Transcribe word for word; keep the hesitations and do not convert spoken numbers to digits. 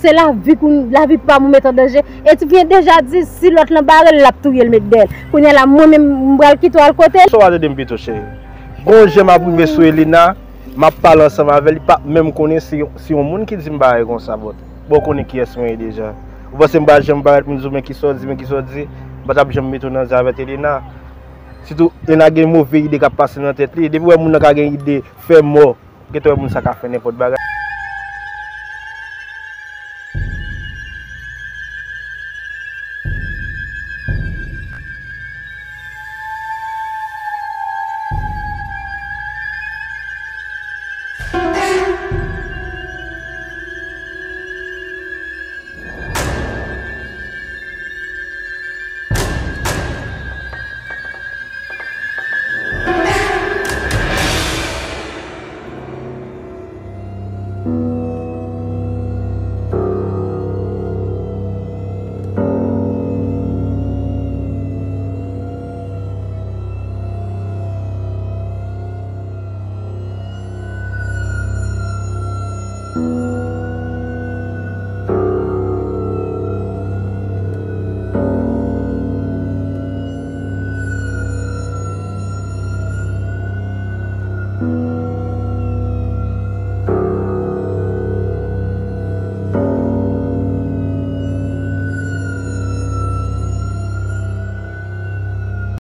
Se lavi pou lavi pa m ou met an danje. E ti fi an deja di si lòt lan bare l, l ap touye l met dèyè l. Kounye a la mwen menm m pral kite w al kote l. Sa w a tande m pito cheri. Gon jan m ap rive sou Elina, m ap pale ansanm avè l, li p ap menm konnen si, si yon moun ki di m bagay konsa, but bon, w konnen kiyès mwen ye deja. Ou panse m pa janm parèt pou m di w men kisa w di, men kisa w di, m pa t ap janm mete w nan zafè Elina. Sitou Elina gen move ide k ap pase nan tèt li. Depi w wè moun nan ka gen ide fè mò, gentan wè moun sa ka fè nenpòt bagay.